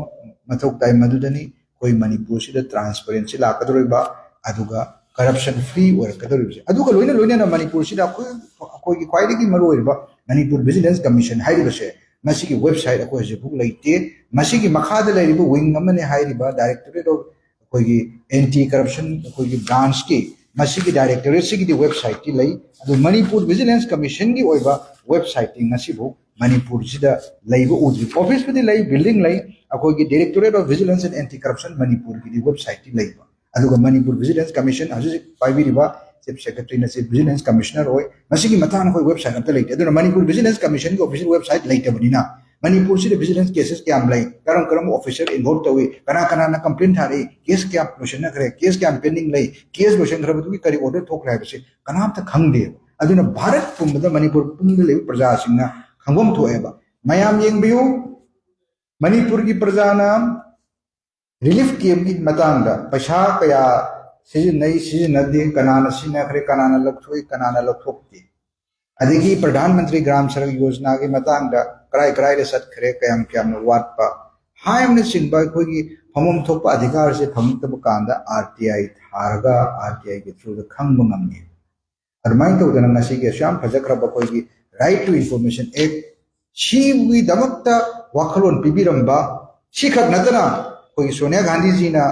ꯃꯊꯧ ꯇꯥꯏ꯫ ꯃꯗꯨꯗꯅꯤ ꯑꯩꯈꯣꯏ ꯃꯅꯤꯄꯨꯔꯁꯤꯗ ꯇ꯭ꯔꯥꯟꯁꯄꯔꯦꯟꯁꯤ ꯂꯥꯛꯀꯗꯧꯔꯤꯕ, ꯑꯗꯨꯒ ꯀꯔꯞꯁꯟ ꯐ꯭ꯔꯤ ꯑꯣꯏꯔꯛꯀꯗꯧꯔꯤꯕꯁꯦ꯫ ꯑꯗꯨꯒ ꯂꯣꯏꯅ ꯂꯣꯏꯅꯅ ꯃꯅꯤꯄꯨꯔꯁꯤꯗ ꯑꯩꯈꯣꯏ, ꯑꯩꯈꯣꯏꯒꯤ ꯈ꯭ꯋꯥꯏꯗꯒꯤ ꯃꯔꯨꯑꯣꯏꯔꯤꯕ ꯃꯅꯤꯄꯨꯔ ꯚꯤꯖꯤꯂꯦꯟꯁ ꯀꯃꯤꯁꯟ ꯍꯥꯏꯔꯤꯕꯁꯦ, ꯃꯁꯤꯒꯤ ꯋꯦꯕꯁꯥꯏꯠ ꯑꯩꯈꯣꯏ ꯍꯧꯖꯤꯛꯐꯥꯎ ꯂꯩꯇꯦ꯫ ꯃꯁꯤꯒꯤ ꯃꯈꯥꯗ ꯂꯩꯔꯤꯕ ꯋꯤꯡ ꯑꯃꯅꯤ ꯍꯥꯏꯔꯤꯕ ꯗꯥꯏꯔꯦꯛꯇꯣꯔꯦꯠ ꯑꯣꯐ ꯑꯩꯈꯣꯏꯒꯤ ꯑꯦꯟꯇꯤ ꯀꯔꯞꯁꯟ ꯑꯩꯈꯣꯏꯒꯤ ꯕ꯭ꯔꯥꯟꯁꯀꯤ, ꯃꯁꯤꯒꯤ ꯗꯥꯏꯔꯦꯛꯇꯣꯔꯦꯠꯁꯤꯒꯤꯗꯤ ꯋꯦꯕꯁꯥꯏꯠꯇꯤ ꯂꯩ꯫ ꯑꯗꯨ ꯃꯅꯤꯄꯨꯔ ꯚꯤꯖꯤꯂꯦꯟꯁ ꯀꯃꯤꯁꯟꯒꯤ ꯑꯣꯏꯕ ꯋꯦꯕꯁꯥꯏꯠꯇꯤ ꯉꯁꯤꯐꯥꯎ ꯃꯅꯤꯄꯨꯔꯁꯤꯗ ꯂꯩꯕ ꯎꯗ꯭ꯔꯤ꯫ ꯑꯣꯐꯤꯁꯄꯨꯗꯤ ꯂꯩ, ꯕꯤꯜꯗꯤꯡ ꯂꯩ, ꯑꯩꯈꯣꯏꯒꯤ Directorate of Vigilance and Anti Corruption ꯃꯅꯤꯄꯨꯔꯒꯤꯗꯤ ꯋꯦꯕꯁꯥꯏꯠꯇꯤ ꯂꯩꯕ꯫ ꯑꯗꯨꯒ ꯃꯅꯤꯄꯨꯔ ꯚꯤꯖꯤꯂꯦꯟꯁ ꯀꯃꯤꯁꯟ ꯍꯧꯖꯤꯛ ꯍꯧꯖꯤꯛ ꯄꯥꯏꯕꯤꯔꯤꯕ ꯆꯤꯐ ꯁꯦꯀ꯭ꯔꯦꯇꯔꯤꯅ ꯆꯤꯐ ꯚꯤꯖꯤꯂꯦꯟꯁ ꯀꯃꯤꯁꯅꯔ ꯑꯣꯏ꯫ ꯃꯁꯤꯒꯤ ꯃꯇꯥꯡꯗ ꯑꯩꯈꯣꯏ ꯋꯦꯕꯁꯥꯏꯠ ꯑꯝꯇ ꯂꯩꯇꯦ꯫ ꯑꯗꯨꯅ ꯃꯅꯤꯄꯨꯔ ꯚꯤꯖꯤꯂꯦꯟꯁ ꯀꯃꯤꯁꯟꯒꯤ ꯑꯣꯐꯤꯁꯤꯌꯦꯜ ꯋꯦꯕꯁꯥꯏꯠ ꯂꯩꯇꯕꯅꯤꯅ ꯃꯅꯤꯄꯨꯔꯁꯤꯗ ꯚꯤꯖꯤꯂꯦꯟꯁ ꯀꯦꯁꯦꯁ ꯀꯌꯥꯝ ꯂꯩ, ꯀꯔꯝ ꯀꯔꯝꯕ ꯑꯣꯐꯤꯁꯔ ꯏꯟꯚꯣꯜꯕ ꯇꯧꯏ, ꯀꯅꯥ ꯀꯅꯥꯅ ꯀꯝꯄ꯭ꯂꯦꯟ ꯊꯥꯔꯛꯏ, ꯀꯦꯁ ꯀꯌꯥꯝ ꯂꯣꯏꯁꯤꯟꯅꯈ꯭ꯔꯦ, ꯀꯦꯁ ꯀꯌꯥꯝ ꯄꯦꯟꯗꯤꯡ ꯂꯩ, ꯀꯦꯁ ꯂꯣꯏꯁꯤꯟꯈ꯭ꯔꯕꯗꯨꯒꯤ ꯀꯔꯤ ꯑꯣꯔꯗꯔ ꯊꯣꯛꯈ꯭ꯔꯦ ꯍꯥꯏꯕꯁꯤ ꯀꯅꯥꯝꯇ ꯈꯪꯗꯦꯕ꯫ ꯑꯗꯨꯅ ꯚꯥꯔꯠ ꯄꯨꯝꯕꯗ, ꯃꯅꯤꯄꯨꯔ ꯄꯨꯝꯕꯗ ꯂꯩꯕ ꯄ꯭ꯔꯖꯥꯁꯤꯡꯅ ꯈꯪꯐꯝ ꯊꯣꯛꯑꯦꯕ꯫ ꯃꯌꯥꯝ ꯌꯦꯡꯕꯤꯌꯨ, ꯃꯅꯤꯄꯨꯔꯒꯤ ꯄ꯭ꯔꯖꯥꯅ ꯔꯤꯂꯤꯐ ꯀꯦꯝꯒꯤ ꯃꯇꯥꯡꯗ ꯄꯩꯁꯥ ꯀꯌꯥ ꯁꯤꯖꯤꯟꯅꯩ, ꯁꯤꯖꯤꯟꯅꯗꯦ, ꯀꯅꯥꯅ ꯁꯤꯖꯤꯟꯅꯈ꯭ꯔꯦ, ꯀꯅꯥꯅ ꯂꯧꯊꯣꯛꯏ, ꯀꯅꯥꯅ ꯂꯧꯊꯣꯛꯇꯦ, ꯑꯗꯒꯤ ꯄ꯭ꯔꯙꯥꯟ ꯃꯟꯇ꯭ꯔꯤ ꯒ꯭ꯔꯥꯝ ꯁꯔꯛ ꯌꯣꯖꯅꯥꯒꯤ ꯃꯇꯥꯡꯗ ꯀꯔꯥꯏ ꯀꯔꯥꯏꯗ ꯆꯠꯈ꯭ꯔꯦ, ꯀꯌꯥꯝ ꯀꯌꯥꯝꯅ ꯋꯥꯠꯄ ꯍꯥꯏꯕꯅꯆꯤꯡꯕ ꯑꯩꯈꯣꯏꯒꯤ ꯐꯪꯐꯝ ꯊꯣꯛꯄ ꯑꯙꯤꯀꯥꯔꯁꯦ ꯐꯪꯉꯛꯇꯕ ꯀꯥꯟꯗ ꯑꯥꯔ ꯇꯤ ꯑꯥꯏ ꯊꯥꯔꯒ ꯑꯥꯔ ꯇꯤ ꯑꯥꯏꯒꯤ ꯊ꯭ꯔꯨꯗ ꯈꯪꯕ ꯉꯝꯃꯤ꯫ ꯑꯗꯨꯃꯥꯏꯅ ꯇꯧꯗꯅ ꯉꯁꯤꯒꯤ ꯑꯁꯨꯛ ꯌꯥꯝ ꯐꯖꯈ꯭ꯔꯕ ꯑꯩꯈꯣꯏꯒꯤ Right to Information Act ꯁꯤꯒꯤꯗꯃꯛꯇ ꯋꯥꯈꯜꯂꯣꯟ ꯄꯤꯕꯤꯔꯝꯕ, ꯁꯤꯈꯛ ꯅꯠꯇꯅ ꯑꯩꯈꯣꯏꯒꯤ Sonia ꯒꯥꯟꯙꯤꯖꯤꯅ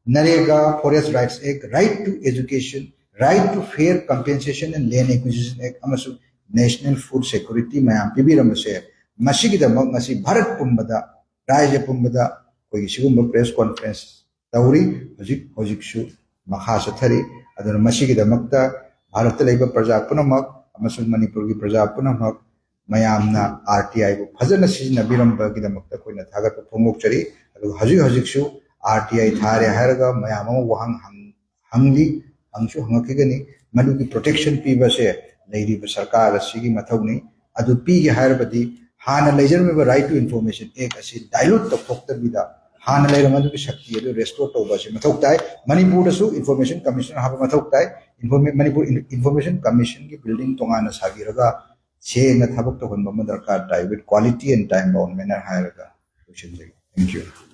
ꯅꯔꯦꯒꯥ, Forest Rights Act, Right to Education, Right to Fair Compensation and Land Acquisition Act ꯑꯃꯁꯨꯡ National Food Security ꯃꯌꯥꯝ ꯄꯤꯕꯤꯔꯝꯕꯁꯦ, ꯃꯁꯤꯒꯤꯗꯃꯛ ꯉꯁꯤ ꯚꯥꯔꯠ ꯄꯨꯝꯕꯗ, ꯔꯥꯖ꯭ꯌ ꯄꯨꯝꯕꯗ ꯑꯩꯈꯣꯏꯒꯤ ꯁꯤꯒꯨꯝꯕ ꯄ꯭ꯔꯦꯁ ꯀꯣꯟꯐ꯭ꯔꯦꯟꯁ ꯇꯧꯔꯤ, ꯍꯧꯖꯤꯛ ꯍꯧꯖꯤꯛꯁꯨ ꯃꯈꯥ ꯆꯠꯊꯔꯤ꯫ ꯑꯗꯨꯅ ꯃꯁꯤꯒꯤꯗꯃꯛꯇ ꯚꯥꯔꯠꯇ ꯂꯩꯕ ꯄ꯭ꯔꯖꯥ ꯄꯨꯝꯅꯃꯛ ꯑꯃꯁꯨꯡ ꯃꯅꯤꯄꯨꯔꯒꯤ ꯄ꯭ꯔꯖꯥ ꯄꯨꯝꯅꯃꯛ ꯃꯌꯥꯝꯅ ꯑꯥꯔ ꯇꯤ ꯑꯥꯏꯕꯨ ꯐꯖꯅ ꯁꯤꯖꯤꯟꯅꯕꯤꯔꯝꯕꯒꯤꯗꯃꯛꯇ ꯑꯩꯈꯣꯏꯅ ꯊꯥꯒꯠꯄ ꯐꯣꯡꯗꯣꯛꯆꯔꯤ꯫ ꯑꯗꯨꯒ ꯍꯧꯖꯤꯛ ꯍꯧꯖꯤꯛꯁꯨ ꯑꯥꯔ ꯇꯤ ꯑꯥꯏ ꯊꯥꯔꯦ ꯍꯥꯏꯔꯒ ꯃꯌꯥꯝ ꯑꯃ ꯋꯥꯍꯪ ꯍꯪ-, ꯍꯪꯂꯤ, ꯍꯪꯁꯨ ꯍꯪꯉꯛꯈꯤꯒꯅꯤ꯫ ꯃꯗꯨꯒꯤ ꯄ꯭ꯔꯣꯇꯦꯛꯁꯟ ꯄꯤꯕꯁꯦ ꯂꯩꯔꯤꯕ ꯁꯔꯀꯥꯔ ꯑꯁꯤꯒꯤ ꯃꯊꯧꯅꯤ꯫ ꯑꯗꯨ ꯄꯤꯒꯦ ꯍꯥꯏꯔꯕꯗꯤ ꯍꯥꯟꯅ ꯂꯩꯖꯔꯝꯃꯤꯕ Right to Information Act ꯑꯁꯤ ꯗꯥꯏꯂꯨꯠ ꯇꯧꯊꯣꯛꯇꯕꯤꯗ ꯍꯥꯟꯅ ꯂꯩꯔꯝꯕ ꯑꯗꯨꯒꯤ ꯁꯛꯇꯤ ꯑꯗꯨ ꯔꯦꯁꯇꯣꯔ ꯇꯧꯕ ꯑꯁꯤ ꯃꯊꯧ ꯇꯥꯏ꯫ ꯃꯅꯤꯄꯨꯔꯗꯁꯨ ꯏꯟꯐꯣꯔꯃꯦꯁꯟ ꯀꯃꯤꯁꯅꯔ ꯍꯥꯞꯄ ꯃꯊꯧ ꯇꯥꯏ꯫ ꯏꯟꯐꯣꯔꯃꯦ-, ꯃꯅꯤꯄꯨꯔ ꯏꯟ-, ꯏꯟꯐꯣꯔꯃꯦꯁꯟ ꯀꯃꯤꯁꯟꯒꯤ ꯕꯤꯜꯗꯤꯡ ꯇꯣꯉꯥꯟꯅ ꯁꯥꯕꯤꯔꯒ ꯁꯦꯡꯅ ꯊꯕꯛ ꯇꯧꯍꯟꯕ ꯑꯃ ꯗꯔꯀꯥꯔ ꯇꯥꯏ, with quality and time bound manner ꯍꯥꯏꯔꯒ ꯂꯣꯏꯁꯤꯟꯖꯒꯦ꯫ Thank you꯫